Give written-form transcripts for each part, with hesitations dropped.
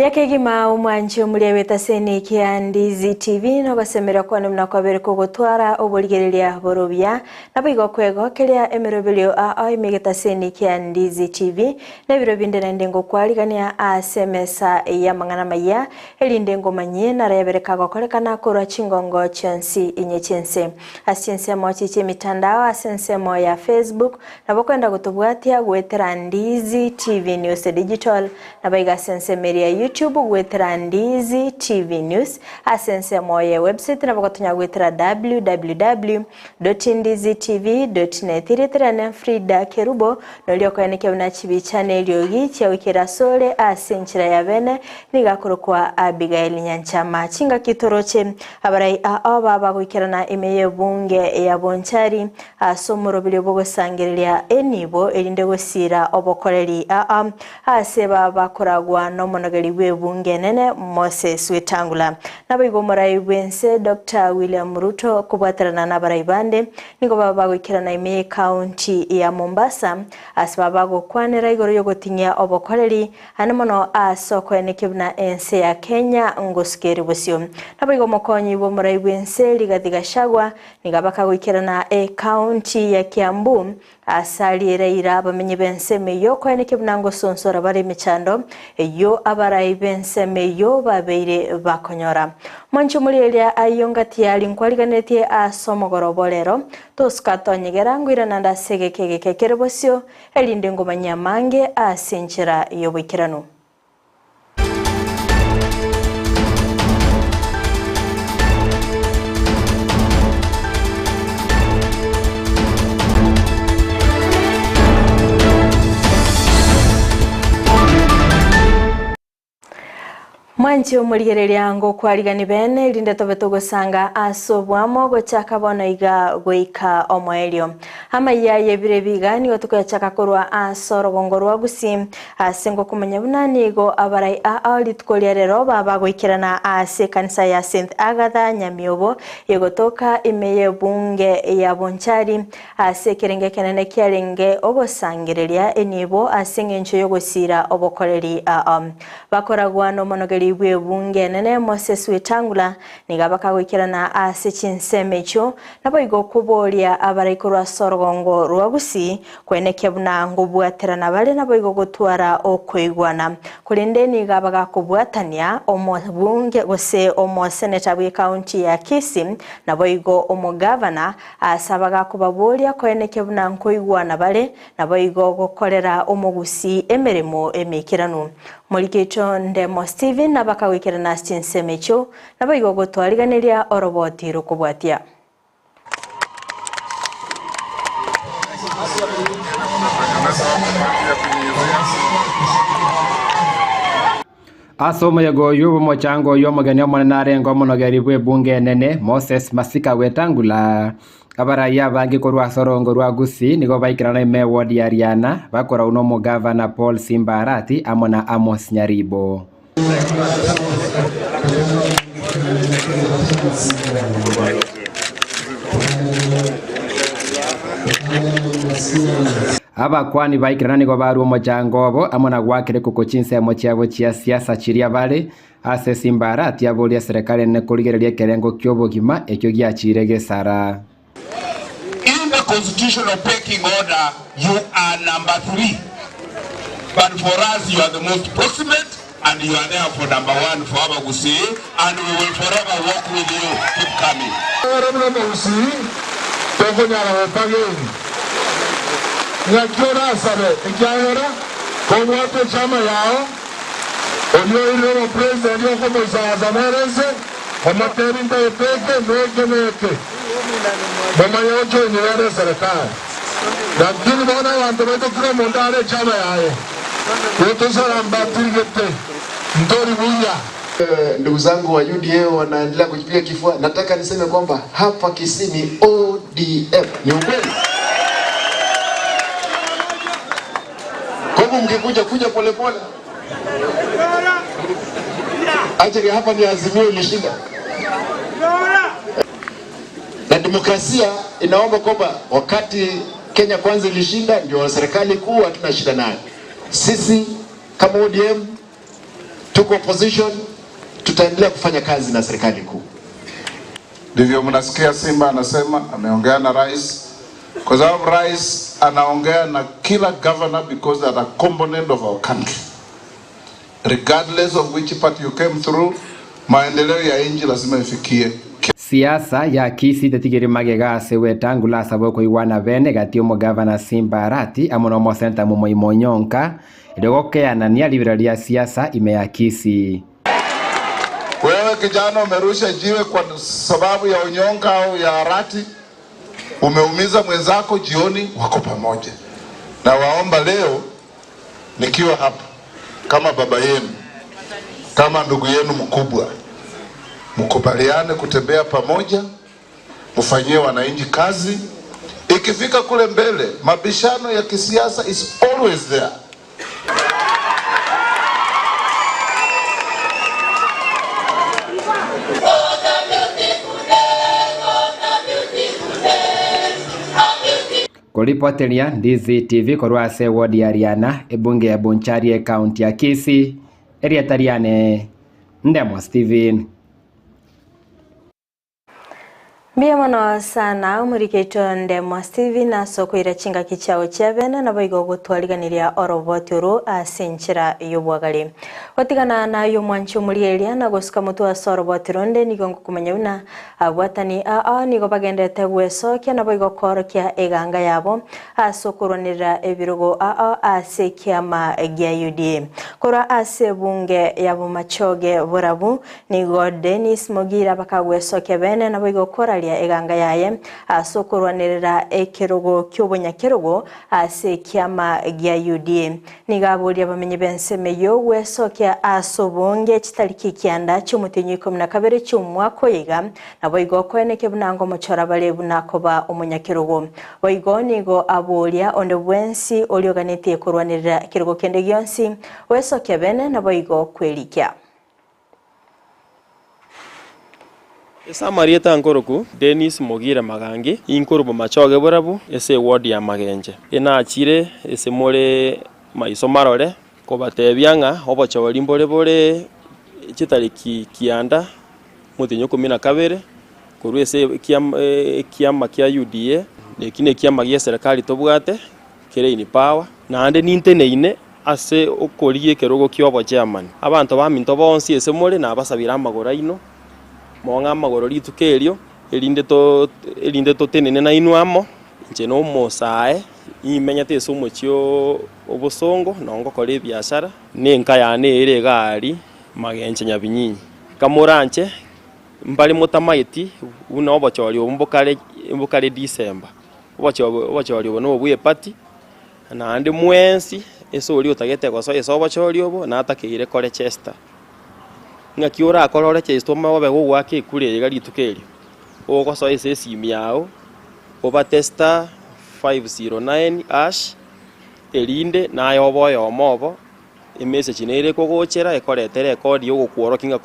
Mbuya kegima omwanchi omuria bw'etaseni kia Ndizi TV nogosemeria kwane buna kwabere kogotwara oborigereria borobia naboigo kwegokeria emeroberio ao ime egetaseni kia Ndizi TV nebiro binde naende ngokwarigania ase emesa y'amang'ana amayia erinde ngomanyie narayabere kagokorekana korwa chingongo chionsi inye chi'ense ase chinsemo chi chi'emitandao ase ensemo ya Facebook nabo kwenda gotobwatia goetera Ndizi TV News Digital Naboigo ase ensemo eria ya YouTube goetera Ndizi TV News, ase ensemo ye website nabo gotonya goetera www.ndizitv.net. Erieta riane Frida Kerubo, noria okoenekia buna chibicha na eriogi chiagoikera asore ase enchera ya bene, nigo akorokwa Abigail Nyanchama. Chingaki toroche abarai ao baba goikerana ime y'ebunge ya Bonchari ase omoroberio bw'ogosangereria enibo erinde gosiira obokoreri ao Aase bakoragwa nomonogeri bw'ebunge enene Moses Wetangula. Naboigo omorai bw'ense Doctor William Ruto kobwaterana nabarai bande nigo baba bagoikerana ime y'ecounty ya Mombasa ase baba bagokwanera igoro y'ogoting'ia obokoreri ane mono ase okoenekia buna ense ya Kenya ngosuka ere bosio. Naboigo omokonyi bw'omorai bw'ense Rigathi Gachagua nigo abakagoikerana ecounty ya Kiambu Ase aria eraira abamenyi b'ensemo eyio koenekia buna ngosonsora bare emechando eyio abarai b'ensemo eyio babeire bakonyora. Mwanche omorieria ayio ngati yari nkwariganetie ase omogoroba o rero, tosuka tonyegera ngoirana nde ase egeka egeke kere bosio, erinde ngomanyie amange ase enchera y'oboikeranu. Mwanche omorigereria ngokwarigani bene, erinde tobe togosanga ase oboamo gochaka bono iga goika omoerio. Amayia y'ebiro ebi iga nigo tokoyachaka korwa ase orogongo rwa Gusii, Ase ngokomanya buna nigo abarai ao rituko ria rero baba goikerana ase ekanisa ya St Agatha Nyamiobo egotoka ime y'ebunge ya Bonchari ase ekerengo ekenene kiarenge ogosangereria enibo ase engencho y'ogosiira obokoreri ao. Bakoragwa nomonogeri bw'ebunge enene Moses Wetangula nigo bakagoikerana ase chinsemo echio naboigo koboria abarai korwa ase orogongo rwa Gusii Kwenekia buna ngobwaterana bare naboigo gotwara okoigwana. Korende nigo abagakobwatania omobunge gose omoseneta bw'ecounty ya Kisii naboigo omogavana ase abagakobaboria koenekia buna nkoigwana bare naboigo gokorera omogusii emeremo emeikeranu. Morikecho Ndemo Stephen nabakagoikerana ase chinsemo echio naboigo gotwariganeria oroboti rokobwatia. Ase omoyega oyio bw'omochango oyio omogeni omonene arenge omonogeri bw'ebunge enene, Moses Masika Wetangula, abarai abange korwa ase orongo rwa Gusii nigo baikerana ime eward ya Riana bakorau nomogavana Paul Simba Arati amo na Amos Nyaribo. Abakuani baikirana nigo barua omochango obo amo na goakera ekuku chinsemo chiabo chia siasa chiria bare ase simbarati aboria serikali enene korigereria ekerengo ki'obogima ekio giachiire gesara. In the constitutional pecking order you are number 3 but for us you are the most proximate and you are there for number 1 for Abagusii and we will forever walk with you keep coming. Ere buna omogusii tokonyara gokageni, ng'aki orasabe ekiagera kobwate echama yao, oria oirire obopresident okomoisaransa nere inse, Omotebi ntagete eke na eke na eke, momanye gochoinyora ere eserekari. Lakini bono abanto baito kera omonto are echama yaye, gotosara mbatirigete, ntori buya. Ndugu zangu wa UDA wanaendelea kujipiga kifua. Nataka niseme kwamba hapa Kisii ni ODM. Ni ukweli? Kwa hivyo mkikuja kuja polepole. Actually hapa ni Azimio ilishinda. Na demokrasia inaomba kwamba wakati Kenya Kwanza ilishinda ndio serikali kuu, hatuna shida nayo. Sisi kama ODM. Tuko opposition, tutaendelea kufanya kazi na serikali kuu. Ndivyo mnasikia Simba anasema ameongea na rais, kwa sababu rais anaongea na kila governor because they are a component of our country regardless of which party you came through. Maendeleo ya nchi lazima ifikie Siasa ya Kisii tetigiri magega ase Wetangula ase bokoigwana bene gati omogavana Simba Arati amo na omosenta Momoima Onyonka erio gokeanania ribero ria siasa ime ya Kisii. Wewe kijana umerusha jiwe kwa sababu ya Onyonka au ya Arati, umeumiza mwenzako, jioni wako pamoja. Na waomba leo nikiwa hapa kama baba yenu, kama ndugu yenu mkubwa, mkubaliane kutembea pamoja, mfanyie wananchi kazi. Ikifika kule mbele, mabishano ya kisiasa is always there. Koripoteria Ndizi TV korwa ase ward ya Riana ebunge ya Bonchari ekaunti ya Kisii erieta riane Ndemo Steven. Mbuya mono sana omorikeito Ndemo Steven ase okoira chingaki chiao chia bene nabo igo ogotwariganiria oroboti oro ase enchera ya obwagare. Gotigana naye omwanchi omorieria na gosuka motwe ase oroboti ronde nigo ngokomanya buna abwatani aa nigo bagendete gwesokia nabo igo koorokia eganga yabo ase okorwanera ebirogo aa ase ekiama gia UDA. Korwa ase ebunge ya Bomachoge Borabu nigo Dennis Mogira bakagwesokia bene nabo igo koraria eganga yaye ase okorwanerera ekerogo kia obonyakerogo ase ekiama gia UDA. Nigo aboria abamenyi b'ensemo eywo gwesokia ase obonge chitariki kianda chia omotenyi 12 chia omwaka oyo nabo igo okoeneke buna ngomochora bare buna koba omonyakerogo. Boigo nigo aboria onde bwensi orioganetie korwanerera ekerogo kende gionsi gwesokia bene nabo igo kwerikia. Ase amarieta nkoroku Dennis Mogire Magangi inkorubo Machoge Borabu ase eward ya Magenche. Enachire ase more maiso marore kobatebia ng'a obochori mbore bore chitariki kianda omotenyi 12 korwa ase ekiama kia UDA neki na ekiama gia eserekari tobwate kere in power naende ninteneine ase okorigia ekerogo kia obochairman. Abanto baminto bonsi ase more nabasabire amagoro aino mong'a amagoro rituko erio erinde totenene nainwe amo inche na omosae imenyete ase omochie obosongo nongokora ebiasara na enka yane ere egari Magenche Nyabinyinyi. Kamoranche mbare motamaeti buna obochori obo mbokare December. Obochori obo na obwa eparty naende mwensi ase oria otagete gosoa ase obochori obo natakeire korechester. Ng'aki orakore orechester omanye obe gogoaka ekura eye iga rituko erio. Ogosoa ase esimu yago obate star 509 hash erinde naye obe oyomo obo emessage nere ekogochera ekoretera ekodi ya ogokworokia ng'a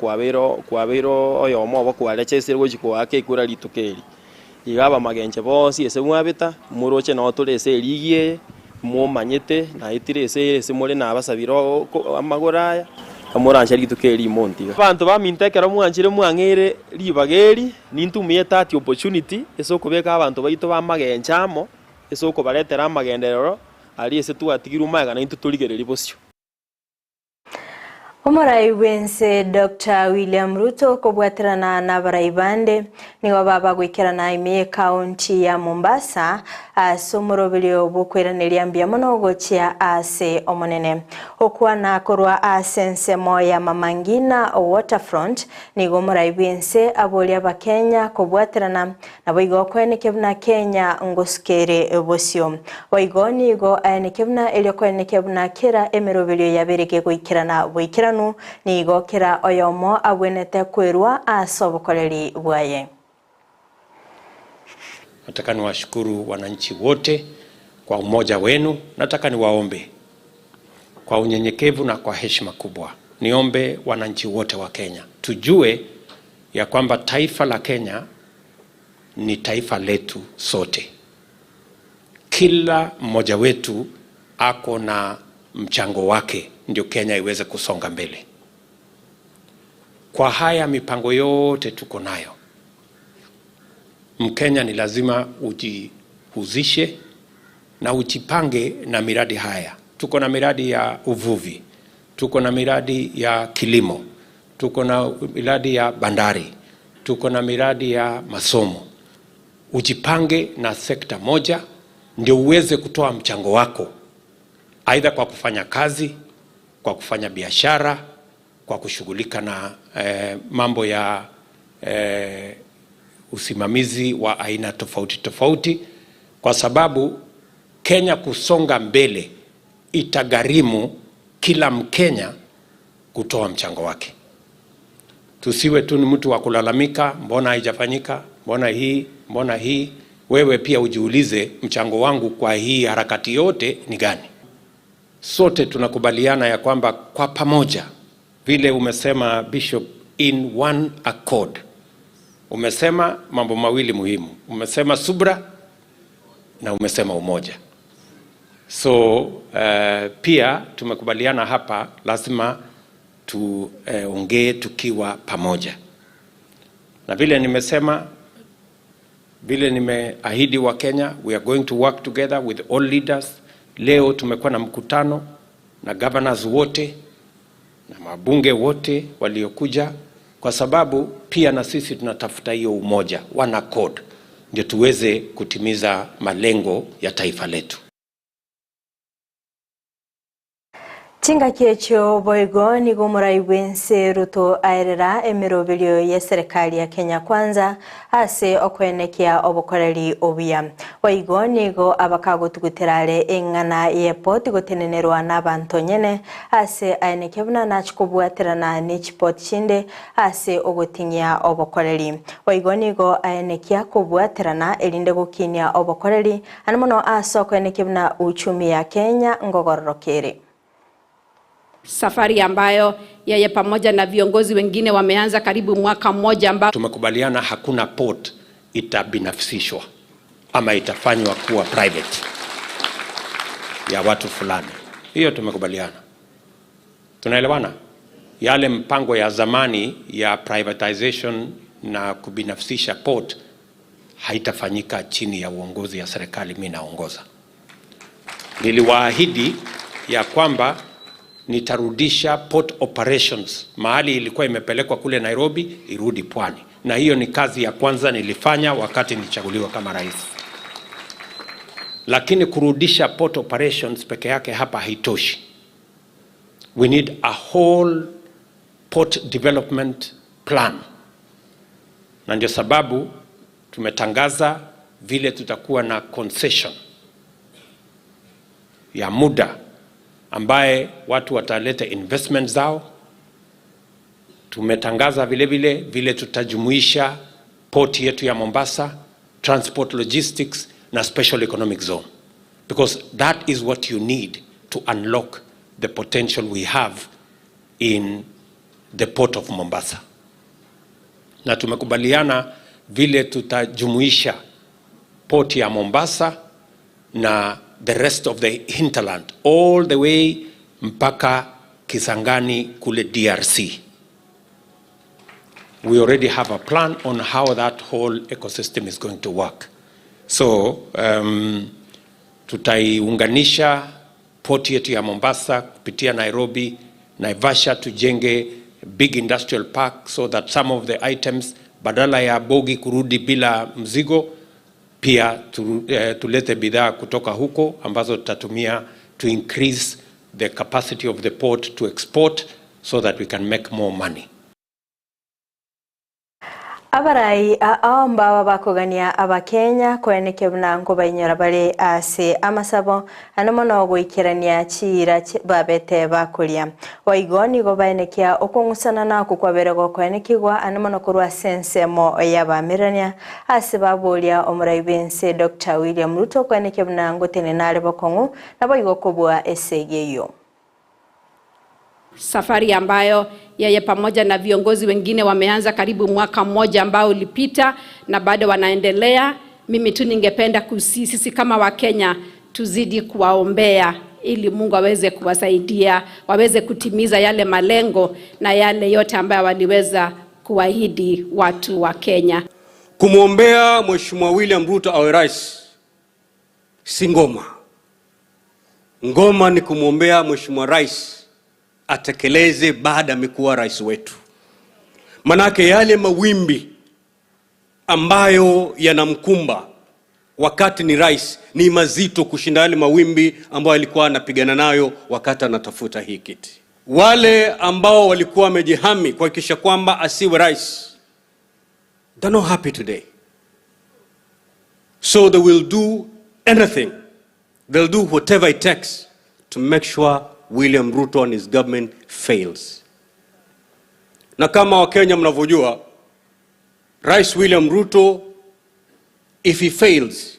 kwabeire oyomo obo kwarechesire gochi koaka ekura rituko eri. Iga abamagenche bonsi ase mwabeta moroche noo tore ase erigi eye momanyete naetire ase ase more nabasabire amagoro aya kamoranche rituko eri montiga. Abanto baminto ekero mwanchire mwang'eire ribaga eri nintumie that opportunity ase okobeka abanto baito bamagenche amo ase okobaretera amagenderero aria ase twatigirwe magega naintwe torigereria bosio. Omorai bwense Dr. William Ruto kobwaterana na abarai bande nigo babagoikerana ime ekaunti ya Mombasa ase omoroberio bwokoiraneria mbuya mono gochia ase omonene. Okwana korwa ase ensemo ya Mama Ngina Waterfront nigo omorai bwense aboria abakenya kobwaterana nabo igo okoeneke buna Kenya ngosukere bosio. Boigo nigo aeneke buna erio koeneke buna kera emeroberio yabereke goikerana boikeranu nigo kera oyomo abwenete kwerwa ase obokoreri bwaye. Nataka niwashukuru wananchi wote kwa umoja wenu. Nataka niwaombe kwa unyenyekevu na kwa heshima kubwa, niombe wananchi wote wa Kenya tujue ya kwamba taifa la Kenya ni taifa letu sote. Kila mmoja wetu ako na mchango wake ndio Kenya iweze kusonga mbele. Kwa haya mipango yote tuko nayo, Mkenya ni lazima ujihusishe na ujipange na miradi haya. Tuko na miradi ya uvuvi, tuko na miradi ya kilimo, tuko na miradi ya bandari, tuko na miradi ya masomo. Ujipange na sekta moja ndio uweze kutoa mchango wako, aidha kwa kufanya kazi, kwa kufanya biashara, kwa kushughulika na eh, mambo ya eh, usimamizi wa aina tofauti tofauti, kwa sababu Kenya kusonga mbele itagharimu kila Mkenya kutoa mchango wake. Tusiwe tu ni mtu wa kulalamika, mbona haijafanyika, mbona hii, mbona hii. Wewe pia ujiulize, mchango wangu kwa hii harakati yote ni gani? Sote tunakubaliana ya kwamba kwa pamoja, vile umesema Bishop, in one accord. Umesema mambo mawili muhimu, umesema subra na umesema umoja. So uh, pia tumekubaliana hapa, lazima tuongee uh, tukiwa pamoja, na vile nimesema, vile nimeahidi wa Kenya, we are going to work together with all leaders. Leo tumekuwa na mkutano na governors wote na mabunge wote waliokuja, kwa sababu pia na sisi tunatafuta hiyo umoja, one accord, ndio tuweze kutimiza malengo ya taifa letu. Chingaki echio boigo nigo omorai bwense Ruto aerera emiroberio ya serikali ya Kenya Kwanza ase okwenekia obokoreri obuya. Boigo nigo abakagotugutera are eng'ana ya epoti gotenenerwa na abanto nyene ase aenekia buna nachikobwaterana ne chipoti chinde ase ogoting'ia obokoreri. Boigo nigo aenekia kobwaterana erinde gokinia obokoreri ane mono ase okwenekia buna uchumi ya Kenya ngogororokere. Safari ambayo yeye pamoja na viongozi wengine wameanza karibu mwaka mmoja ambao Tumekubaliana hakuna port itabinafsishwa ama itafanywa kuwa private ya watu fulani. Hiyo tumekubaliana, tunaelewana. Yale mpango ya zamani ya privatization na kubinafsisha port haitafanyika chini ya uongozi ya serikali mimi naongoza. Niliwaahidi ya kwamba nitarudisha port operations mahali ilikuwa imepelekwa kule Nairobi, irudi pwani, na hiyo ni kazi ya kwanza nilifanya wakati nilichaguliwa kama rais. Lakini kurudisha port operations peke yake hapa haitoshi. We need a whole port development plan, na ndio sababu tumetangaza vile tutakuwa na concession ya muda ambaye watu wataleta investment zao. Tumetangaza vile vile vile tutajumuisha port yetu ya Mombasa, transport logistics na special economic zone because that is what you need to unlock the potential we have in the port of Mombasa. Na tumekubaliana vile tutajumuisha port ya Mombasa na the rest of the hinterland all the way mpaka Kisangani kule DRC. We already have a plan on how that whole ecosystem is going to work. So um, tutaiunganisha port yetu ya Mombasa kupitia Nairobi, Naivasha, tujenge big industrial park so that some of the items badala ya bogi kurudi bila mzigo pia tu, eh, tulete bidhaa kutoka huko ambazo tutatumia to increase the capacity of the port to export so that we can make more money. Abarai ao mbawa bakogania abakenya koenekia buna nkobainyora bare ase amasabo ane mono goikerania chiira babete bakoria. Boigo nigo baenekia okong'usana nako kwabere gokoenekigwa ane mono korwa ase ensemo y'abamerania ase baboria omorai bwense Dr. William Ruto koenekia buna ngotenena are bokong'u nabo igo kobua esegi eywo. Safari ambayo yeye pamoja na viongozi wengine wameanza karibu mwaka mmoja ambao ulipita na bado wanaendelea. Mimi tu ningependa kusi, sisi kama Wakenya tuzidi kuwaombea ili Mungu aweze kuwasaidia waweze kutimiza yale malengo na yale yote ambayo waliweza kuahidi watu wa Kenya. Kumwombea Mheshimiwa William Ruto awe rais si ngoma. Ngoma ni kumwombea Mheshimiwa Rais atekeleze baada amekuwa rais wetu. Manake yale mawimbi ambayo yanamkumba wakati ni rais ni mazito kushinda yale mawimbi ambayo alikuwa anapigana nayo wakati anatafuta hii kiti. Wale ambao walikuwa wamejihami kuhakikisha kwamba asiwe rais, they're not happy today. So they will do anything. They'll do whatever it takes to make sure William Ruto and his government fails. Na kama Wakenya mnavyojua, Rais William Ruto if he fails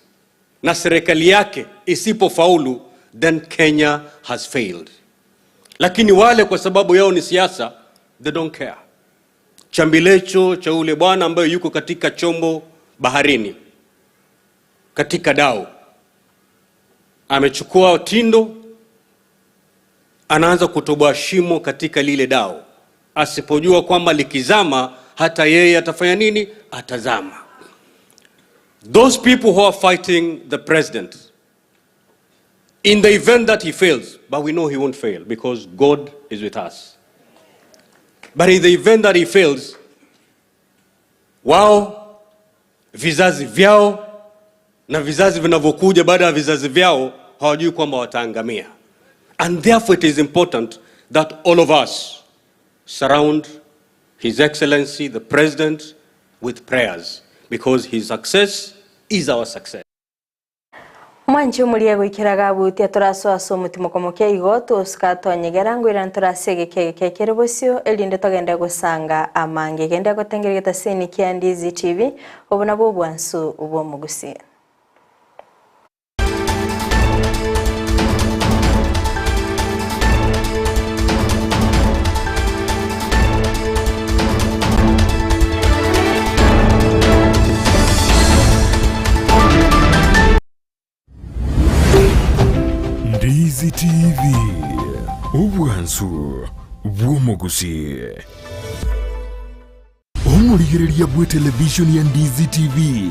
na serikali yake isipofaulu, then Kenya has failed. Lakini wale kwa sababu yao ni siasa, they don't care. Chambilecho cha ule bwana ambaye yuko katika chombo baharini, katika dau, amechukua tindo, anaanza kutoboa shimo katika lile dau, asipojua kwamba likizama hata yeye atafanya nini? Atazama. Those people who are fighting the president, in the event that he fails, but we know he won't fail because God is with us. But in the event that he fails, wao vizazi vyao na vizazi vinavyokuja baada ya vizazi vyao hawajui kwamba wataangamia. And therefore it is important that all of us surround His Excellency the President with prayers because his success is our success. Mwanchi omoria goikera gabutia torasoa ase omotimoko moke igo tosika twanyegera ngoirana torase egeke egeke kere bosio erinde togende gosanga amange gende gotengera getasini kia Ndizi TV obo nabwo obwansu bwa omogusia. Ndizi TV, obwansu bw'omogusi. Omorigereria bw'etelevishoni ya Ndizi TV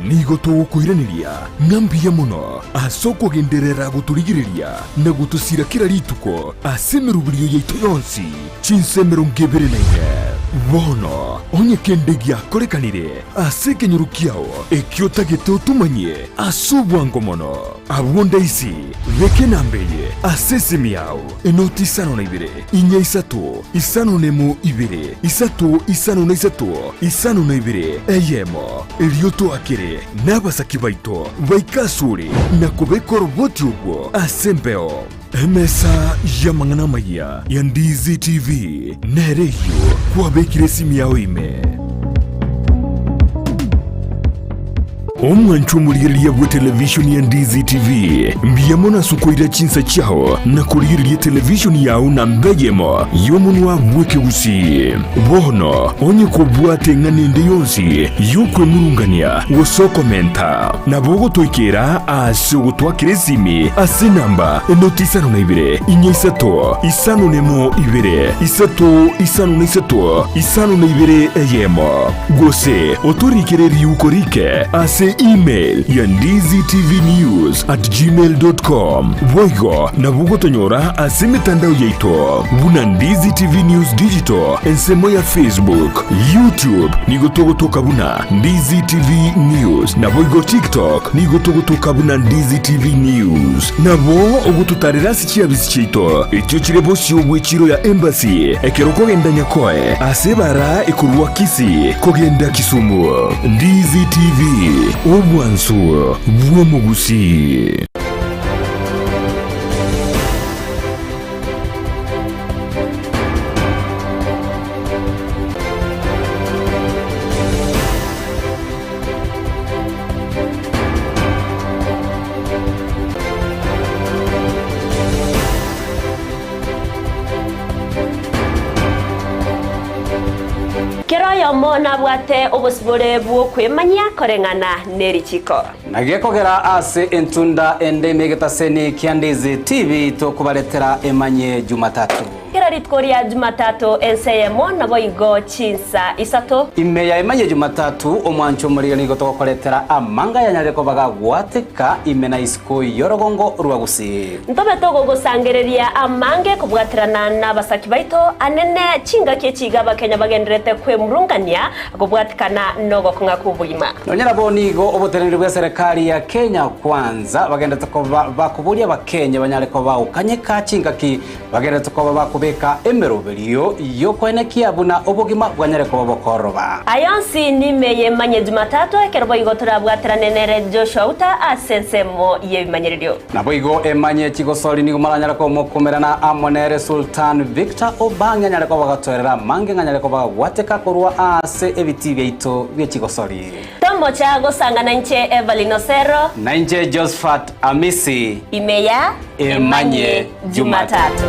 nigo togokoiraneria ng'a mbuya mono ase okogenderera gotorigereria na gotosira kera rituko ase emeruberio yaito yonsi chinsa emerongo ebere na ine. Bono onye kende giakorekanire ase ekenyoro kiao ekio otagete otomanye ase obwango mono, abwo ndaisi beka enamba eye ase esimi yao, enoti isano na ibere, inya isato, isano na emo ibere, isato isano na isato, isano na ibere, eyemo, erio toakere nabasaki baito baike asore na kobeka oroboti obwo ase embeo. Emesa y'amang'ana amaya ya Ndizi TV nere eyio kwabekire esimi yao ime. Omwancho omorigereria bwe televishoni ya Ndizi TV, mbuya mono ase okoira chinsa chiao na korigereria televishoni yao namba eyemo y'omonwa bw'ekegusii. Bono onye kobwate eng'ana ende yonsi y'okwemurungania gose okomenta, nabo ogotoikera ase ogotwakera esimi ase enamba enoti isano na ibere, inya isato, isano nemo ibere, isato isano na isato, isano na ibere eyemo. Gose otorikere riuko rike ase email ya ndizitvnews@gmail.com. Boigo nabo ogotonyora ase emetandao yaito buna Ndizi TV News Digital ensemo ya Facebook, YouTube nigo togotoka buna Ndizi TV News, naboigo TikTok nigo togotoka buna Ndizi TV News. Nabo ogototarera ase chiabisi chiaito echio chire bosio bw'echiro ya Embassy ekero okogenda Nyakoe ase ebara ekorwa Kisii kogenda Kisumu. Ndizi TV, obwansu bw'omogusii. Kera oyomo nabwate obosibore bw'okwemanyia koreng'ana nerichiko. Na gekogera ase entunda ende ime egetaseni kia Ndizi TV tokobaretera emanye Jumatatu. Kera rituko ria Jumatatu ensa eyemo naboigo chinsa isato. Ime ya emanye Jumatatu omwancho omorige nigo togokoretera amanga yanyarire koba gagwateka ime na isiko y'orogongo rwa Gusii. Ntobe togogosangereria amange kobwaterana nabasaki baito anene chingaki echi iga abakenya bagendererete kwemurungania kobwatikana nogokong'a kw'obogima. Nonya nabo nigo oboteneneri bw'eserekari ya Kenya Kwanza bagenderete koba bakoboria abakenya banyare koba okanyeka chingaki bagenderete koba bakobeka emeroberio y'okoenekia buna obogima bwanyare koba bokooroba. Aya onsi nime y'emanye Jumatatu ekero boigo torabwaterane nere Joshua Uta ase ensemo y'ebimanyererio. Naboigo emanye chigosori nigo maranyare komokumerana amo nere Sultan Victor Obang'e anyare koba gatoerera amange ng'anyare koba gagwateka korwa aase ebitii biaito bie chigosori. Tomocha gosangana inche Evelyn Osero. Na inche Josphat Amisi. Ime ya Emanye Jumatatu.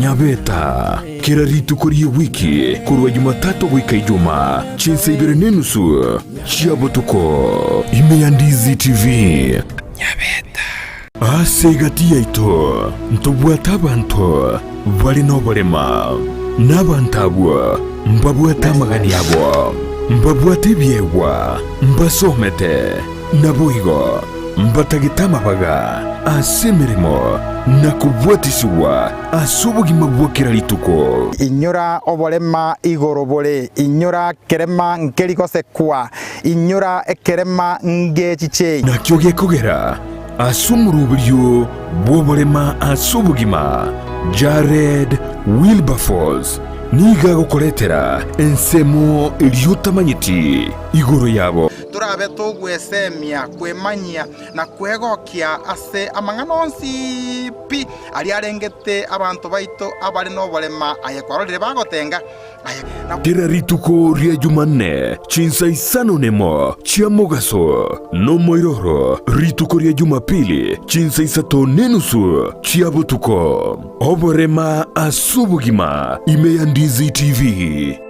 Nyabeta, kera rituko ri'ewiki korwa Jumatatu goika Ijumaa, chinsa ibere n'enusu chia botuko, ime ya Ndizi TV. Nyabeta. Ase egati yaito ntobwate abanto bare noborema, na abanto abwo mbabwate amagani abo, mbabwate ebiegwa, mbasomete, Naboigo mbatagete amabaga ase emeremo na kobwatisigwa ase obogima bwa kera rituko. Inyora oborema igoro bore, inyora kerema nkeri gosekwa, inyora ekerema ngechiche. Nakio gekogera ase omoroberio bw'oborema ase obogima, Jared Wilberforce nigo agokoretera ensemo eria otamanyeti igoro yabo. Torabe togwesemia, kwemanyia, na kwegokia ase amang'ana onsi pi aria arengete abanto baito abare noborema, aye kwarorire bagotenga, aye na. Kera rituko ria Jumanne chinsa isano nemo chia mogaso, nomoiroro rituko ria Jumapili chinsa isato nenusu chia botuko. Oborema ase obogima ime ya Ndizi TV.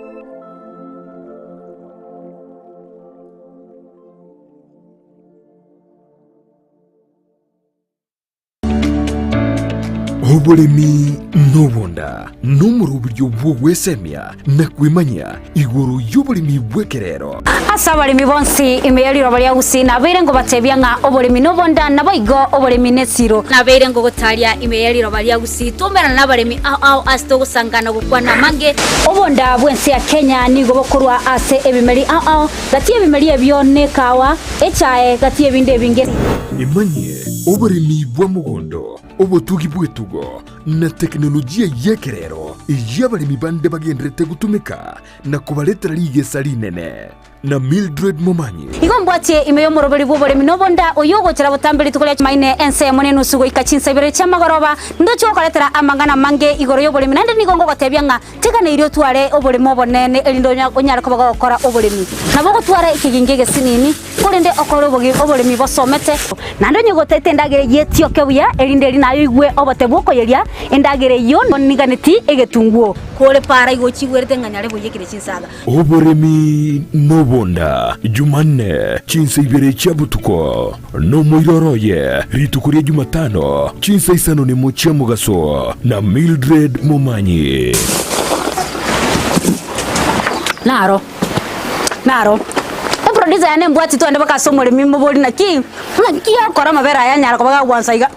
Oboremi nobonda nomoroberio bw'ogwesemia na kwemanyia igoro y'oboremi bw'ekerero. Ase abaremi bonsi ime ye riroba ria Gusii nabeire ngobatebia ng'a oboremi nobonda, naboigo oboremi nesiro. Nabeire ngogotaria ime ye riroba ria Gusii twaumerana nabaremi ao ao ase togosangana gokwana amange. Obonda bw'ense ya Kenya nigo bokorwa ase ebimeri ao ao, gati y'ebimeri ebio nekawa, echae, gati y'ebinde ebinge. Emanyie oboremi bwa mogondo, obotugi bw'etugo, na teknolojia y'ekerero eyio abaremi bande bagenderete gotumeka na kobaretera rigesa rinene. Na Mildred Momanyi. Igo mbwatie ime y'omoroberi bw'oboremi na obonda, oyio ogochera botambe rituko ria Jumaine ensemo nenusu goika chinsa ibere chi'amagoroba, ndoche gokoretera amang'ana amange igoro y'oboremi, naende nigo ngogotebia ng'a teganeirie otware oboremo obonene, erinde onyare koba gogokora oboremi. Nabo ogotwara ekegingi egesinini, korende okore oboremi bosomete. Naende onye gotete endagera eyio etioke buya, erinde eri naye oigwe obote bw'okoyeria endagera eyio, niganeti egetunguo. Kore para igo ochigwerete ng'a nyare boiyekire chinsaga. Oboremi nobonda, Jumanne, chinsa ibere chia botuko, nomoiroro oye, rituko ria Jumatano, chinsa isano nemo chia mogaso, na Mildred Momanyi. Naro, naro. Eproducer yane embwati twende mpaka ase omoremi mobori naki, naki okora amabere aya anyara koba gagwansa iga.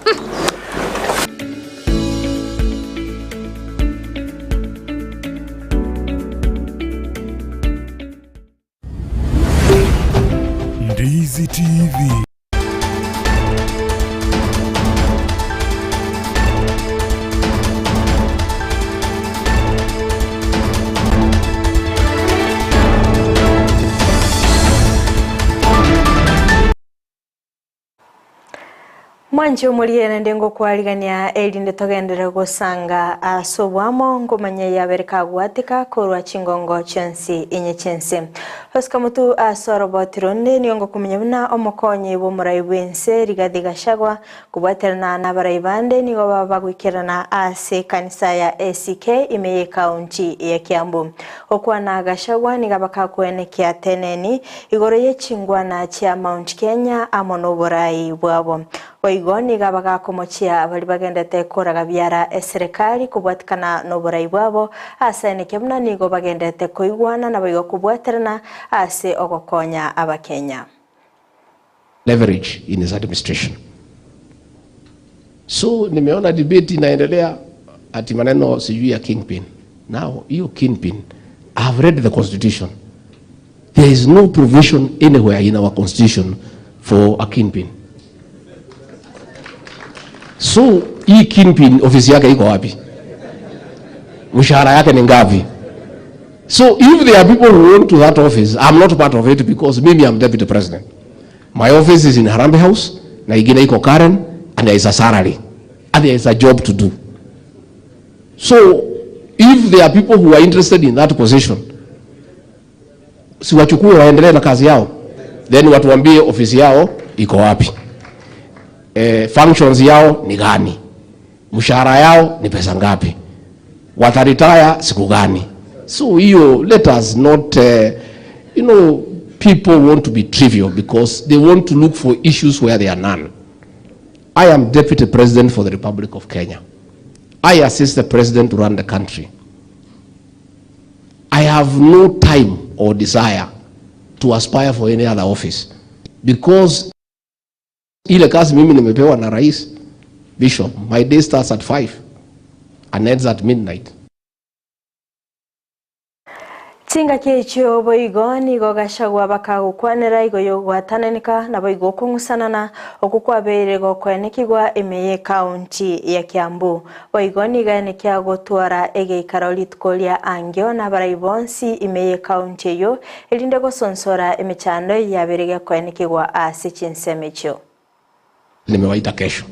Ndizi TV. Mwanche omorigie naende ngokwarigania, erinde togenderere gosanga ase oboamo, nkomanya yabere kagwatika korwa chingongo chionsi inye chi'ense. Osika motu ase oroboti ronde nigo ngokomanya buna omokonyi bw'omorai bw'ense Rigathi Gachagua kobwaterana nabarai bande nigo baba bagoikerana ase ekanisa ya ACK ime y'ekaunti ya Kiambu. Gokwana Gachagua nigo abakakoenekia teneni igoro ye chingwana chia Mount Kenya amo noborai bwabo. Boigo nigo abagakomochia baria bagendete koraga biara eserekari kobwatikana noborai bwabo ase eneke buna nigo bagendete koigwana naboigo kobwaterana ase ogokonya abakenya. Leverage in his administration. So nimeona debate inaendelea ati maneno sijui ya kingpin. Now hiyo kingpin, I have read the constitution. There is no provision anywhere in our constitution for a kingpin. So hii kingpin ofisi yake iko wapi? Mshahara yake ni ngapi? So if there are people who want to that office, I'm not part of it because mimi I'm deputy president. My office is in Harambee House, na ingine iko Karen, and there is a salary, and there is a job to do. So if there are people who are interested in that position, si wachukue waendelee na kazi yao, then watuambie ofisi yao iko wapi, e, functions yao ni gani, mshahara yao ni pesa ngapi, wataretire siku gani. So hiyo let us not you know people want to be trivial because they want to look for issues where there are none. I am deputy president for the Republic of Kenya. I assist the president to run the country. I have no time or desire to aspire for any other office because ile kazi mimi nimepewa na rais Bishop, my day starts at 5 and ends at midnight. Chingaki echio boigo nigo Gachagua bakagokwanera igo y'ogwatananeka naboigo okong'usanana okwo kwabeire gokoenekigwa ime y'ekaunti ya Kiambu. Boigo nigo aenekia gotwara egeikaro rituko ria angio nabarai bonsi ime y'ekaunti eyio erinde gosonsora emechando yabeire gekoenekigwa ase chinsemo echio. Nimewaita kesho.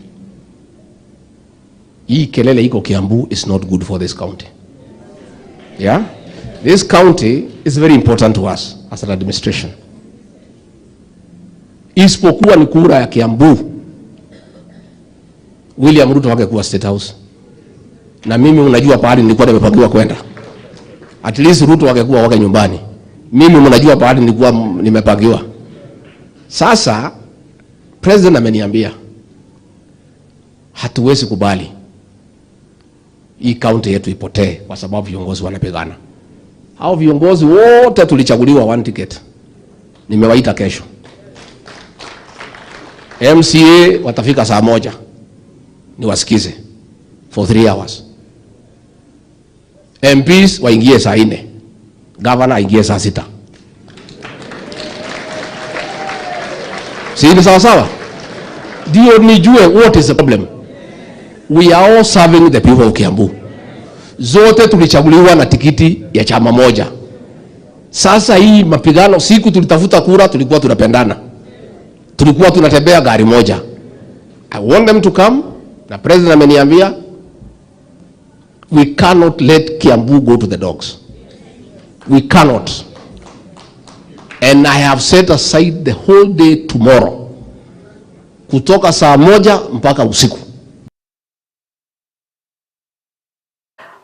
Hii kelele iko Kiambu is not good for this county. Yeah? This county is very important to us as an administration. Isipokuwa ni kura ya Kiambu, William Ruto hangekuwa State House. Na mimi unajua pahali nilikuwa nimepangiwa kwenda. At least Ruto angekuwa wake nyumbani. Mimi mnajua pahali nilikuwa nimepangiwa. Sasa President ameniambia hatuwezi kubali hii county yetu ipotee kwa sababu viongozi wanapigana. Hao viongozi wote tulichaguliwa one ticket. Nimewaita kesho. MCA watafika saa moja niwasikize for 3 hours. MPs waingie saa 4, governor aingie saa 6. Si ni sawa sawa? Ndio nijue what is the problem. We are all serving the people of Kiambu. Zote tulichaguliwa na tikiti ya chama moja. Sasa hii mapigano, siku tulitafuta kura tulikuwa tunapendana. Tulikuwa tunatembea gari moja. I want them to come, na president ameniambia we cannot let Kiambu go to the dogs. We cannot. And I have set aside the whole day tomorrow. Kutoka saa 1 mpaka usiku.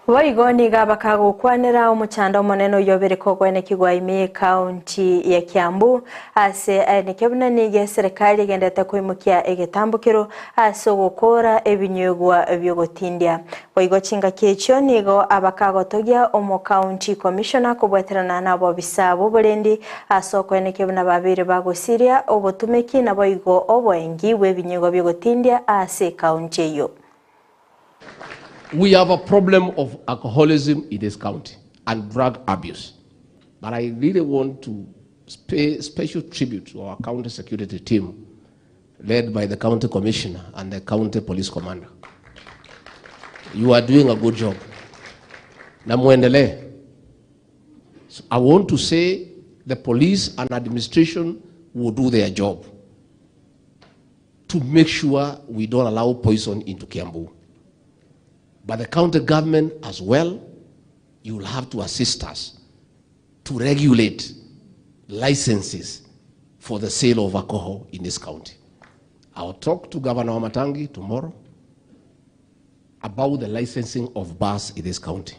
Boigo nigo abakagokwanera omochando omonene oyo obere kogwenekigwa ime y'ekaunti ya Kiambu ase aeneke buna nigo eserikali egendete koimokia egetambokero ase ogokora ebinywegwa biogotindia. Boigo chingaki echio nigo abakagotogia omo county commissioner kobwaterana nabobisa boborendi ase okoeneke buna babere bagosiria obotumeki naboigo oboengi bw'ebinywegwa biogotindia ase ekaunti eyo. We have a problem of alcoholism in this county and drug abuse. But I really want to pay special tribute to our county security team, led by the county commissioner and the county police commander. You are doing a good job. Na muendelee. So I want to say the police and administration will do their job. to make sure we don't allow poison into Kiambu. But the county government as well, you will have to assist us to regulate licenses for the sale of alcohol in this county. I'll talk to Governor Wamatangi tomorrow about the licensing of bars in this county.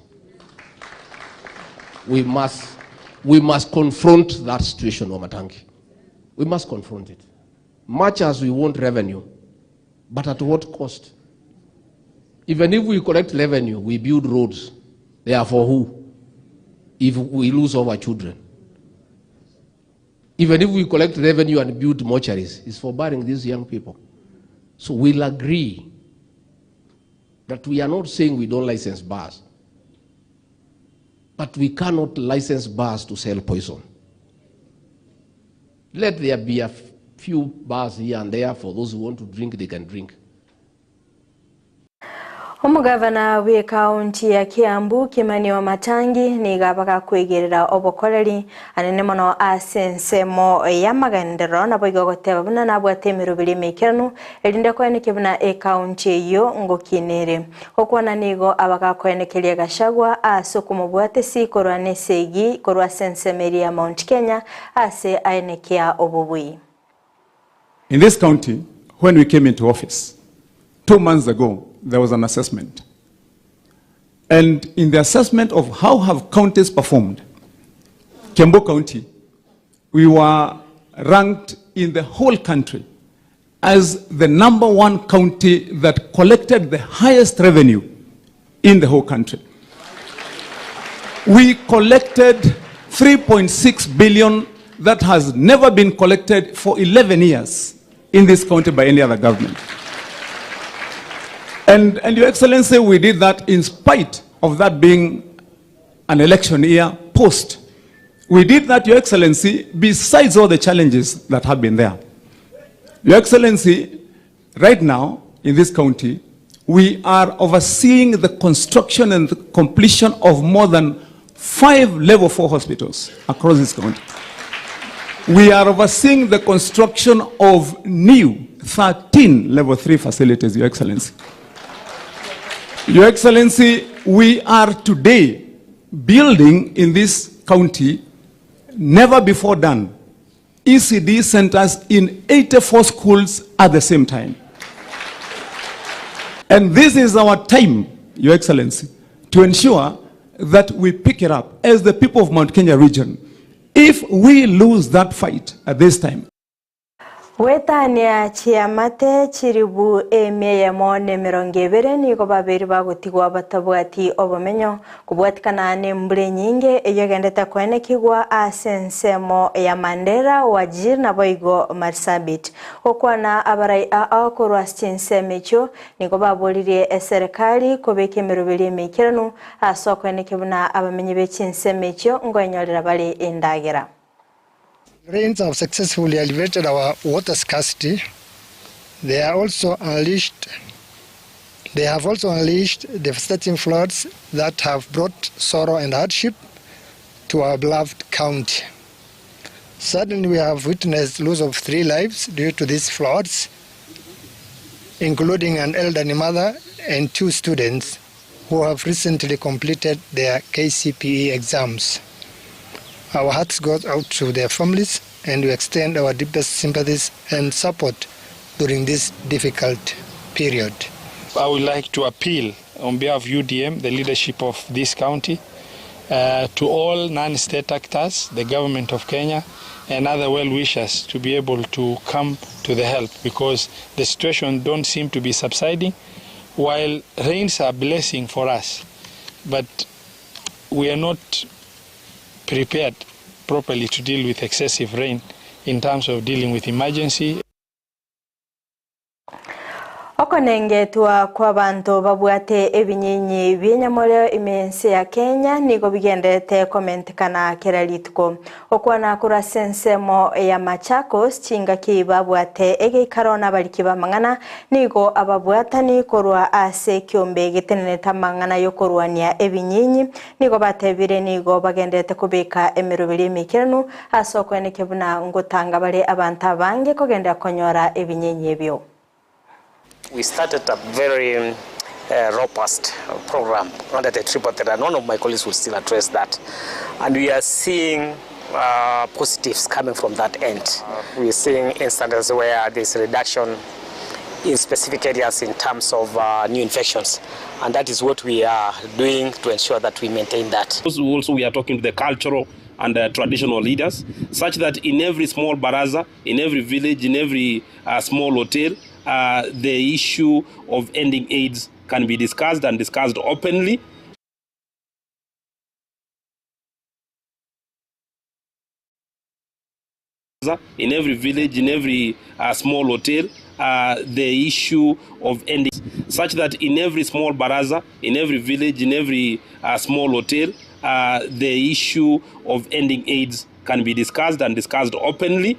We must, we must confront that situation, Wamatangi. We must confront it. Much as we want revenue, but at what cost? Even if we collect revenue, we build roads. They are for who? If we lose our children. Even if we collect revenue and build mortuaries, it's for burying these young people. So we'll agree that we are not saying we don't license bars, but we cannot license bars to sell poison. Let there be a few bars here and there for those who want to drink, they can drink. Omogavana bw'ekaunti ya Kiambu Kimani Wamatangi niga bagakwegerera obokoreri anene mono ase ensemo y'amagenderero nabo igo goteba buna nabwate emeroberi emeikeranu erinde koenekia buna ekaunti eyio ngokinere okwana nigo abagakoenekeria Gachagua ase okomobwatesi korwa na esegi korwa ase ensemo eria ya Mount Kenya ase aenekia obobui. In this county, when we came into office, 2 months ago, there was an assessment. And in the assessment of how have counties performed, Kiambu County, we were ranked in the whole country as the number 1 county that collected the highest revenue in the whole country. We collected 3.6 billion that has never been collected for 11 years in this county by any other government. And Your Excellency, we did that in spite of that being an election year post. We did that, Your Excellency, besides all the challenges that have been there. Your Excellency, right now in this county, we are overseeing the construction and the completion of more than 5 level 4 hospitals across this county. We are overseeing the construction of new 13 level 3 facilities, Your Excellency. Your Excellency, we are today building in this county, never before done, ECD centers in 84 schools at the same time. And this is our time, Your Excellency, to ensure that we pick it up as the people of Mount Kenya region. If we lose that fight at this time, Gwetania chiamate chiribu emia yemo na emerongo ebere nigo babere bagotigwa batabwati obomenyo kobwatikana na embura enyinge eyo egendete koenekigwa ase ensemo ya Mandera, Wajir nabo igo Marsabit. Gokwana abarai aa korwa ase chinsemo echio nigo baboririe eserikali kobeka emeroberi emeikeranu ase okoenekia buna abamenyi be chinsemo echio ngoenyorera bare endagera. Rains have successfully alleviated our water scarcity. They are also unleashed. They have also unleashed devastating floods that have brought sorrow and hardship to our beloved county. Suddenly, we have witnessed loss of 3 lives due to these floods, including an elderly mother and 2 students who have recently completed their KCPE exams. Our hearts go out to their families and we extend our deepest sympathies and support during this difficult period. I would like to appeal on behalf of UDM, the leadership of this county, to all non-state actors, the government of Kenya, and other well-wishers to be able to come to the help, because the situation don't seem to be subsiding. While rains are a blessing for us, but we are not prepared properly to deal with excessive rain in terms of dealing with emergency. Okonengetwa kwa banto babwate ebinyinyi byenyamoreo imense ya Kenya nigo bigendete komentekana kera rituko. Okwana kurwa sensemo ya Machakos chingaki babwate egeikaro n'abariki b'amang'ana nigo ababwatani korwa ase kiombe getenenete amang'ana yokorwania ebinyinyi nigo batebire nigo bagendete kubika emeroberi emeikeranu ase okweneke buna ngotanga bare abantu abange kogenda konyora ebinyinyi ebyo. We started a very robust program under the triple threat, and one of my colleagues will still address that. And we are seeing positives coming from that end. We are seeing instances where there's a reduction in specific areas in terms of new infections, and that is what we are doing to ensure that we maintain that. Also, we are talking to the cultural and traditional leaders, such that in every small baraza, in every village, in every small hotel, the issue of ending AIDS can be discussed and discussed openly. In every village, in every small hotel, the issue of ending, such that in every small baraza, in every village, in every small hotel, the issue of ending AIDS can be discussed and discussed openly.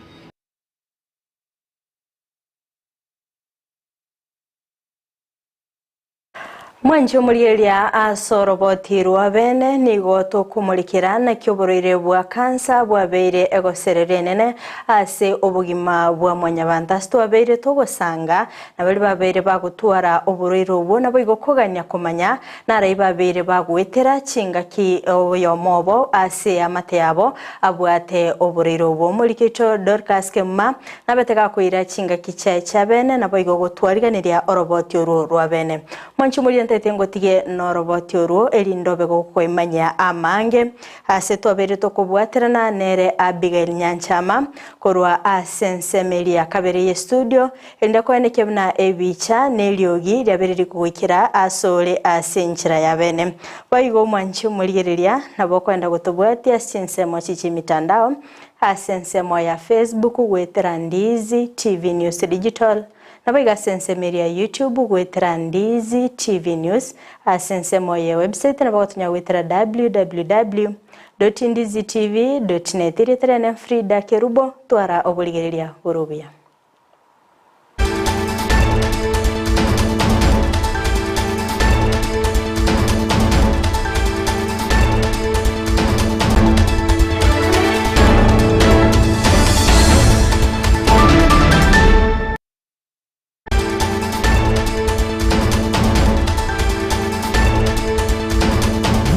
Mwanche omorieria ase oroboti rwa bene nigo tokomorikera naki oborwaire bwa kansa bwabeire egoserera enene ase obogima bwa mwanyabanto ase twabeire togosanga na bari babeire bagotwara oborwaire obwo nabo igo kogania komanya narai babeire bagwetera chingaki oyomo obo ase amate yabo abwate oborwaire obwo. Omoriketo Dorcas Kemuma nabete gakoira chingaki chiaye chia bene nabo igo gotwariganiria oroboti orwo rwa bene. Mwanche omorieria ntete ngotige noroboti orwo erindobe gokoimanya amange ase twabeire tokobwaterana nere Abigail Nyanchama korwa ase ensemo ya kabere ye studio erinde koenekia buna ebicha neriogi riabeire rikogoikera ase ore ase enchera ya bene. Boigo omwanchi omorigereria nabo okoenda gotobwatia ase ensemo chichi mitandao ase ensemo ya Facebook gwetera Ndizi TV News Digital nabo iga ase ensemo ya YouTube gwetera Ndizi TV News ase ensemo ya website nabo gotonya gwetera www.ndizitv.net iritere Frida Kerubo twara oborigereria borobia.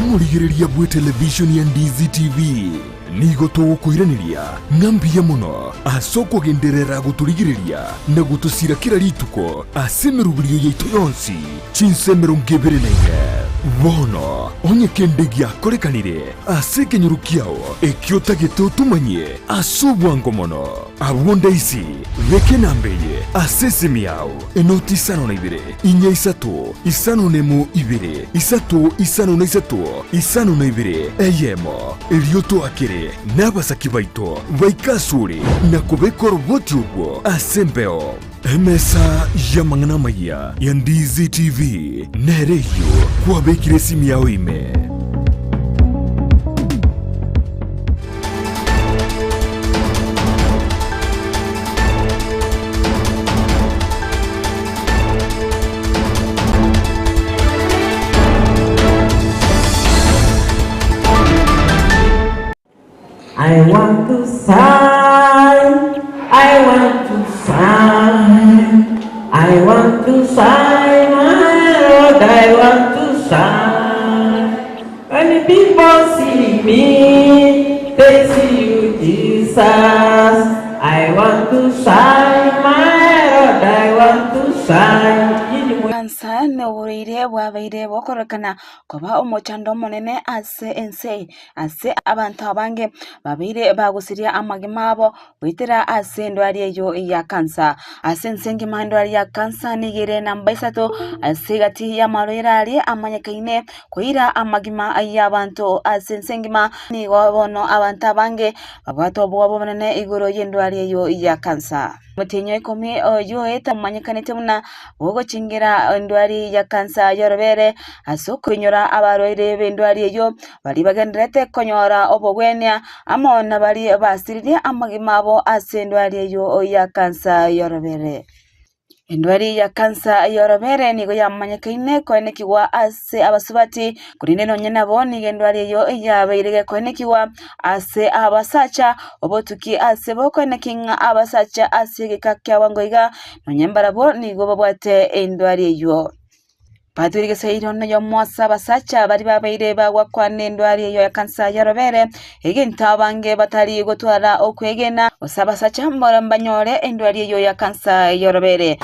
Omorigereria bwe television ya Ndizi TV nigo tũgũkwĩranĩria ng'ambia mũno ase okogenderera gũtũrigĩrĩria na gũtũcira kĩra rituko ase emerubirio yaitũ yonsi chinse 24 bono onye kende giakorekanire ase ekenyoro kiao ekio otagete otumanyie ase obwango mono abwo ndaisi beke nambeye ase esimi yao enoti 52 4 3 51 2 3 53 52 eyemo erio twakire n'abasaki baito baikasure na kubeka oroboti orwo ase embeo. Emesa ya mang'ana maya ya Ndizi TV nere eyo kwabekire esimu yao ime. I want to sign, I want to sign, I want to sign, my Lord, I want to sign. When people see me, they see you, Jesus. I want to sign, my Lord, I want to sign. Kansa ne oborwaire bwabeire bokorekana koba omochando omonene ase ense ase abantu abange babeire bagusiria amagima abo goetera ase endwari eyo ya kansa ase ense engima endwari ya kansa nigere namba isato ase egati y'amarwaire aria amanyekaine koira amagima y'abanto ase ense engima nigo bono abantu abange babwate obwoba obonene igoro y'endwari eyo ya kansa. Mutinyo 10 oyo eta omanyekanete buna bogochingira endwari ya kansa yorobere ase okonyora abarwaire b'endwari eyo bari bagenderete konyora obogwenia amo na bari basiririe amagima abo ase endwari eyo ya kansa yorobere. Endwari ya kansa y'orobere nigo yamanyekaine koenekigwa ase abasubati, korende nonye nabo nigo endwari eyio yabeire gekoenekigwa ase abasacha, obotuki ase bokoeneki ng'a abasacha ase egeka kia bwango iga, nonye mbarabwo nigo babwate endwari eyio. Batwire egesairo noyomo ase abasacha baria babeire bagwakwana endwari eyio ya kansa y'orobere, egento abange batari gotwara okwegena, gose abasacha mbora mbanyore endwari eyio ya kansa y'orobere.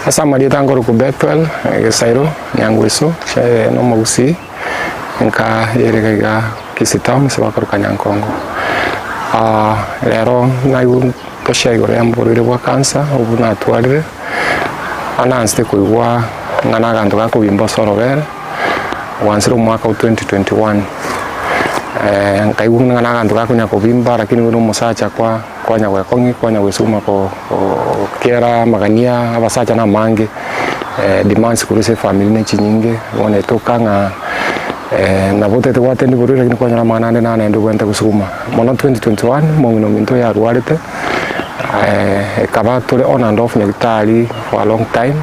Ase amarieta nkorokwa Bethuel Gesairo Nyangweso, nomogusii, nka yerega iga Kisii town ase bakoroka Nyankongo. Rero naigure gochia igoro ya oborwaire bwa cancer obwo natwarire, anansete koigwa ng'a naganto gakobimba ase orobere, gwansire omwaka o 2021. Nkaigwa ng'a naganto gakonya kobimba lakini buna omosacha kwa kwanya gwekong'ia kwanya gwesuguma ko kera amagania abasacha na amange, demands korwa ase efamiri ne chinyinge, bono etoka ng'a nabo otagete gwatendi borwaire lakini kwanyora amang'ana ande naro naende obwenerete gosuguma. Mono 2021 omong'ina ominto oyo arwarete, ekaba tore on and off nyagetari for a long time,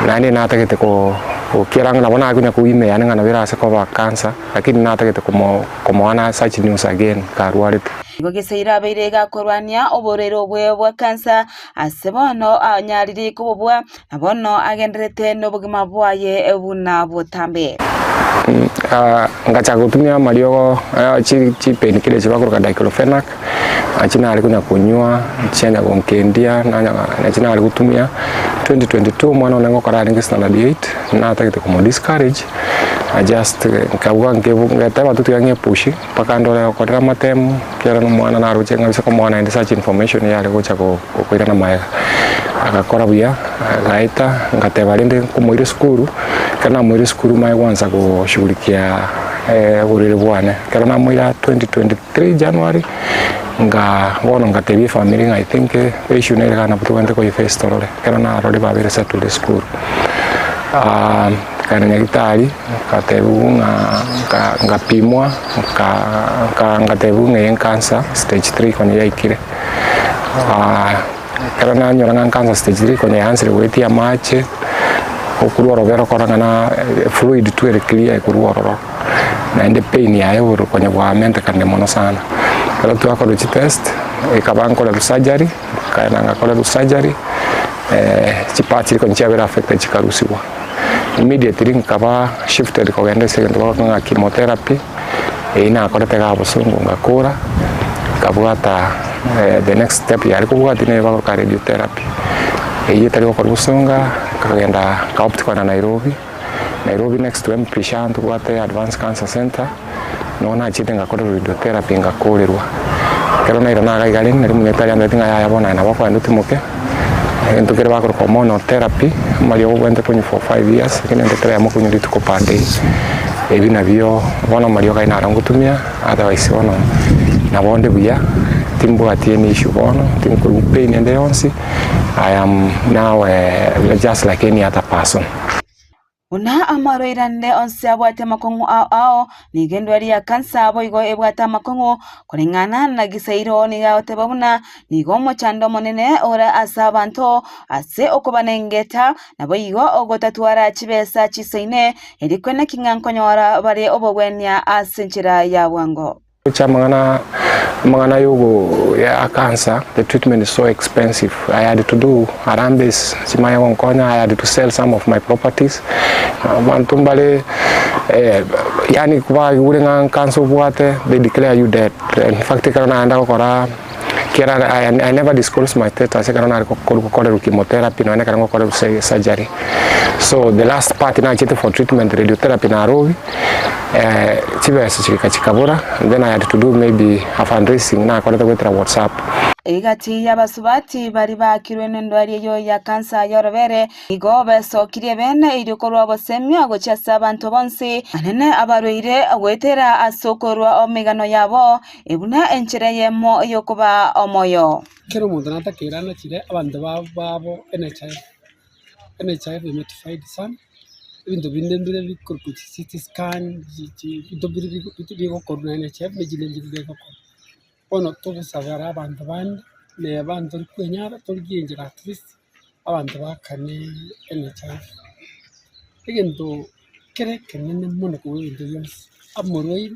naende natagete ko gokiera ng'a nabo nakonya koigwa ime yane ng'a nabo erase koba cancer, lakini natagete komo komoana such news again karwarete. Nigo Gesairo abeire gakorwania oborwaire obwe bwa kansa, ase bono anyarire kobobua, na bono agendererete nobogima bwaye buna botambe. Ngachaka gotumia amariogo chi painkiller echi bakoroka diclofenac, nachi nare konya konywa, chianya gonkendia, nanya nachi nare gotumia. 2022 omwana one ngokora arenge standard eight, natagete komo discourage, I just nkabua ngeteba tu tiga ng'epush mpaka ndore gokorera amatemu, ekiagera na omwana naroche ng'a gose komoa naende such information yare gocha koirana maega. Agakora buya, agaeta, ngateba rende nkomoira esukuru, ekero namoire esukuru manye gwansa goshughulikia oborwaire bwane. Ekero namoira 2023 January, nga bono ngatebia efamiri ng'a I think issue nere iga nabo tobwenerete koyi face torore. Ekero narorire babere settled esukuru, nkaenda nyagetari, nkatebiwa ng'a ngapimwa, nkatebiwa ng'a eye cancer stage three konya yaikire. Ekero nanyora ng'a cancer stage three konya yaansire goetia amache, okorwa orobere okora ng'a na fluid tu ere clear ekorwa ororo, naende pain yaye igoro konya bwamentekanire mono sana. Ekero twakorire chitest, ekaba nkorerwa surgery, nkaenda ngakorerwa surgery, chiparts chiria konya chiabere affected chikarusiwa. Immediately nkaba shifted kogenda ase egento bagokora ng'a chemotherapy, eyio nakorete iga bosongo ngakora, nkabwata the next step yare kobwatia neye bagokora radiotherapy, eyio etari gokorwa bosonga, nkagenda nka opt kogenda Nairobi, Nairobi next to MP Shah ntobwate advanced cancer center, nigo nachiete ngakorerwa radiotherapy ngakorerwa. Ekero nairana iga iga rende nari omonyagitari antebetie ng'a yaya bono aye nabo okogenda otimoke, egento keria bakoroka hormonal therapy, amariogo obwenerete konywa for 5 years, lakini egento kere eyemo okonywa rituko per day, ebi nabio bono amariogo ayio naro ngotumia, otherwise bono nabo onde buya, timbwati any issue bono, tinkoigwa pain ende yonsi, I am now just like any other person. Buna amarwaire ande onsi abwate amakong'u ao ao, nigo endwari ya kansa boigo ebwate amakong'u, koreng'ana na Gisairo nigo agoteba buna nigo omochando omonene ore ase abanto ase okobanengeta, naboigo ogotatwara chibesa chisaine, erio kweneki ng'a nkonyora bare obogwenia ase enchera ya bwango. Amang'ana amang'ana yogo ya cancer the treatment is so expensive I had to do harambees chimanye gonkonya I had to sell some of my properties abanto mbare yaani baigure ng'a cancer obwate they declare you dead in fact ekero naenda gokora kera I never disclose my status ekero nare gokorerwa chemotherapy nonya ekero ngokorerwa surgery so the last part nachete for treatment radiotherapy Nairobi chibesa chigaika chikabora then I had to do maybe a fundraising nakorete goetera WhatsApp. Egati y'abasubati baria baakirwe nendwari eyio ya kansa y'orobere nigo besokirie bene erio korwa obosemia gochia ase abanto bonsi, anene abarwaire goetera ase okorua emegano yabo buna enchera eyemo y'okobaa omoyo. Kera omonto natakeire anachire abanto babo NHIF, NHIF notified sana, ebinto binde mbire bikorokwa chi CT scan, ebinto mbire bigokorwa na NHIF na echinde nchire chigokorwa. Bono togosabera abanto bande, neba ntori kwenyara torigie enchera at least. abanto baakane NHIF. Egento kere ekenene mono kobua ebinto bionsi, omorwaire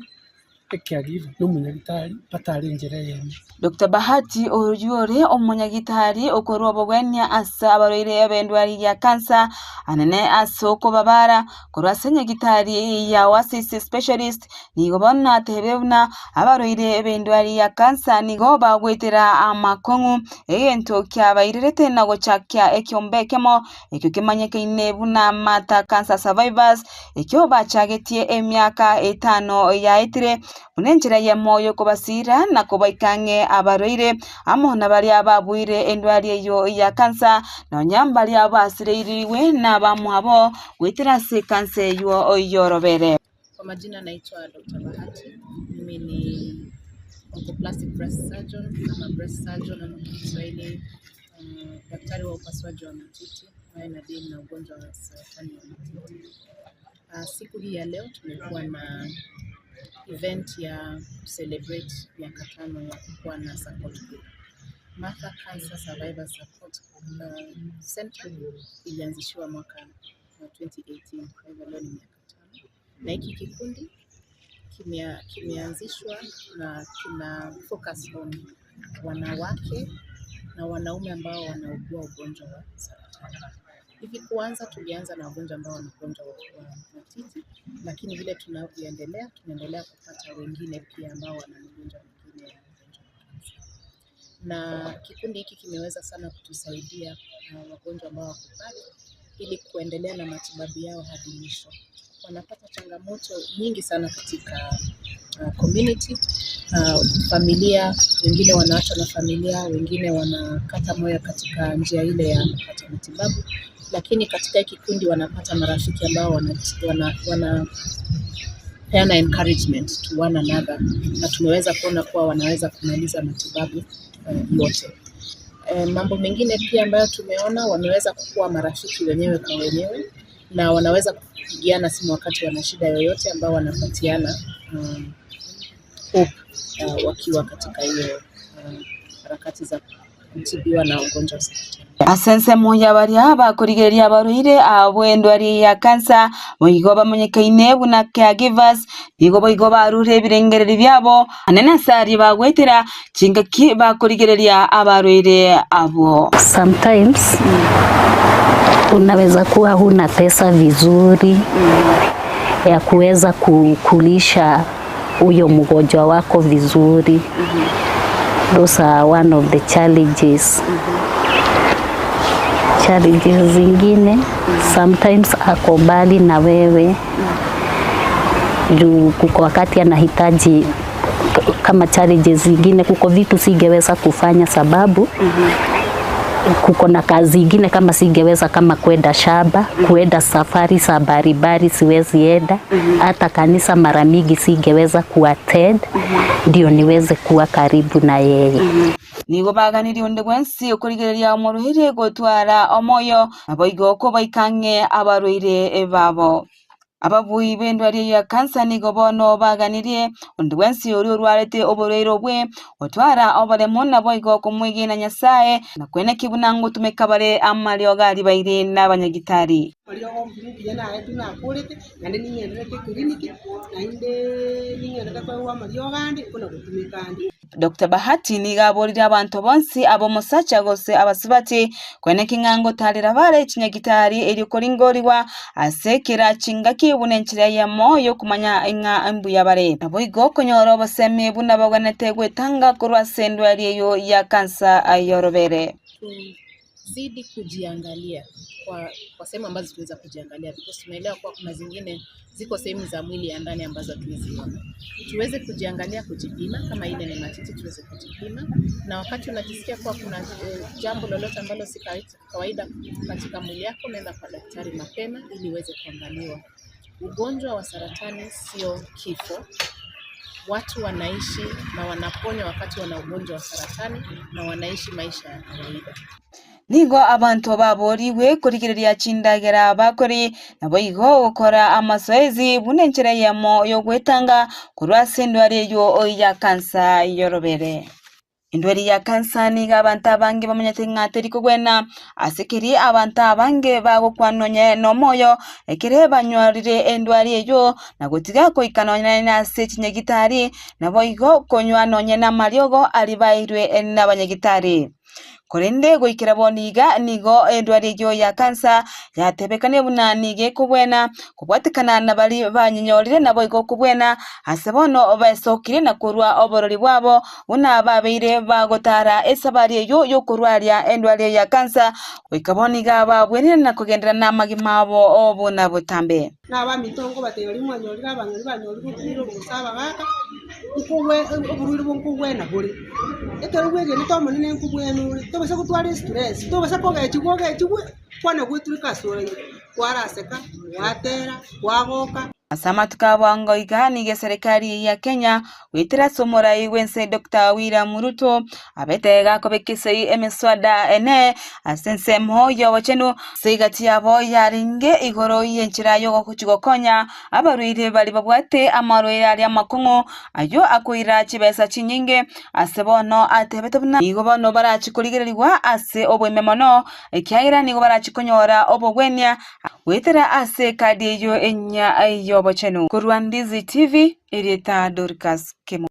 ekiagera na omonyagitari batare enchera eyemo. Dr Bahati oyio ore omonyagitari okorwa obogwenia ase abarwaire b'endwari ya cancer anene ase okobabara korwa ase nyagitari ya Oasis Specialist nigo bono atebire buna abarwaire b'endwari ya cancer nigo bagoetera amakong'u egento kiabairerete na gochakia ekiombe ekemo ekio kemanyekaine buna Martha Cancer Survivors, ekio bachagetie emiaka etano yaetire, buna enchera eyemo y'okobasiira na kobaika ang'e abarwaire, amo na baria babuire endwari eyio ya cancer, nonya mbaria basireirigwe nabamwabo goetera ase cancer eyio y'orobere. Kwa majina naitwa Dr. Bahati. Mimi ni oncoplastic breast surgeon ama breast surgeon ama kwa Kiswahili daktari wa upasuaji wa matiti ambaye na deal na ugonjwa wa saratani ya matiti. Siku hii ya leo tumekuwa na event ya celebrate miaka 5 ya kukuwa na support group. Martha Cancer Survivor Support Center ilianzishiwa mwaka wa 2018, kwa hivyo leo ni miaka 5 na hiki kikundi kimeanzishwa na kina focus on wanawake na wanaume ambao wanaugua ugonjwa wa saratani. Hivi kuanza tulianza na wagonjwa ambao wana ugonjwa wa matiti, lakini vile tunavyoendelea tunaendelea kupata wengine pia ambao wana magonjwa mengine ya ugonjwa wa kansa. Na kikundi hiki kimeweza sana kutusaidia wagonjwa ambao wako pale ili kuendelea na matibabu yao hadi mwisho. Wanapata changamoto nyingi sana katika community, familia, wengine wanaachwa na familia, wengine wanakata moyo katika njia ile ya kupata matibabu, lakini katika hiki kikundi wanapata marafiki ambao wana peana encouragement to one another, na tumeweza kuona kuwa wanaweza kumaliza matibabu yote. Mambo mengine pia ambayo tumeona, wameweza kukuwa marafiki wenyewe kwa wenyewe na wanaweza kupigiana simu wakati wana shida yoyote, ambao wanapatiana hope wakiwa katika hiyo harakati za kutibiwa na ugonjwa wa saratani. Ase ensemo ya baria bakorigereria abarwaire abwo endwari ya cancer boigo bamanyekaine buna caregivers nigo boigo barure ebirengererio biabo anene ase aria bagwetera chingaki bakorigereria abarwaire abwo. Sometimes unaweza kuwa huna pesa vizuri ya kuweza kulisha huyo mgonjwa wako vizuri. Those are one of the challenges. Challenges zingine, sometimes ako mbali na wewe juu kuko wakati anahitaji kama challenges zingine, kuko vitu singeweza kufanya sababu kuko na kazi ingine kama singeweza kama kwenda shamba, kwenda safari za baribari siwezi enda, hata kanisa mara mingi singeweza kuattend ndio niweze kuwa karibu na yeye. Nigo baganirie onde bwensi okorigereria omorwaire gotwara omoyo naboigo okobaika ang'e abarwaire babo. Ababui b'endwari ya cancer nigo bono baganirie onde bwensi oria orwarete oborwaire obwe gotwara oboremo naboigo okomwegena Nyasaye na kweneki buna ngotumeka bare amariogo aria baire n'abanyagitari. Mariogo mbuya naye tunakorete naende ning'enderete clinic naende ning'enderete koewa amariogo ande kona gotumeka ande. Dr. Bahati nigo aborire abanto bonsi abomosacha gose abasubati kweneki ng'a ngotarera bare chinyagitari erio koringorigwa ase kera chingaki buna enchera eyemo yokomanya ng'a mbuya bare naboigo okonyora obosemi buna bagwenerete gwetanga korwa ase endwari eyo ya cancer yorobere. Tuzidi kujiangalia kwa sehemu ambazo tunaweza kujiangalia, because tunaelewa kuwa kuna zingine ziko sehemu za mwili ya ndani ambazo hatuwezi ona. Tuweze kujiangalia, kujipima, kama ile ni matiti tuweze kujipima, na wakati unajisikia kuwa kuna jambo lolote ambalo si kawaida katika mwili yako, nenda kwa daktari mapema ili uweze kuangaliwa. Ugonjwa wa saratani sio kifo. Watu wanaishi na wanaponywa wakati wana ugonjwa wa saratani na wanaishi maisha ya kawaida. Nigo abanto baboriwe korigereria chindagera bakori naboigo gokora amazoezi buna enchera eyemo yogwetanga korwa ase endwari eyo ya cancer yorobere. Endweri ya kansa nigo abanto abange bamanyete ng'a teri kogwena, ase keria abanto abange bagokwana nonye nomoyo ekere banywarire endwari eyio na gotiga goika nonye nase chinyagitari, naboigo konywa nonye namariogo aria baeirwe nabanyagitari. Korende goikera bono iga nigo endwari eyio ya kansa yatebekanire buna nigo ekobwena kobwatekana na baria banyenyorire naboigo kobwena ase bono baesokirie na korua oborori bwabo buna babeire bagotara esabari eyio y'okorwaria endwari eye ya kansa goika bono iga babwenire na kogenderera namagima abo buna botambe. Na abaminto nkobatebia riria mwanyorire abanyori banyorire oborwaire obo gose abagaaka, nkobwe oborwaire obo nkobwena bore. Ekero bwegenete Omonene nkobwena ore, tobasa gotwara estress, tobasa kogechigwa ogechigwe, kwana gwetureka ase oraire, kwaraseka, gwatera, kwagoka. Ase amatuko a bwango iga nigo eserekari ya Kenya goetera ase omorai bw'ense Doctor William Ruto abete gakobeka esegi emeswada ene ase ensemo y'obochenu ase egati yabo yarenge igoro y'enchera y'ogochia gokonya abarwaire baria babwate amarwaire aria amakong'u ayio akoira chibesa chinyinge ase bono atebete buna nigo bono barachie korigererigwa ase oboime mono ekiagera nigo barachie konyora obogwenia goetera ase ekadi eyio enyia y'obochenu. Korwa Ndizi TV, erieta Dorcas Kemo.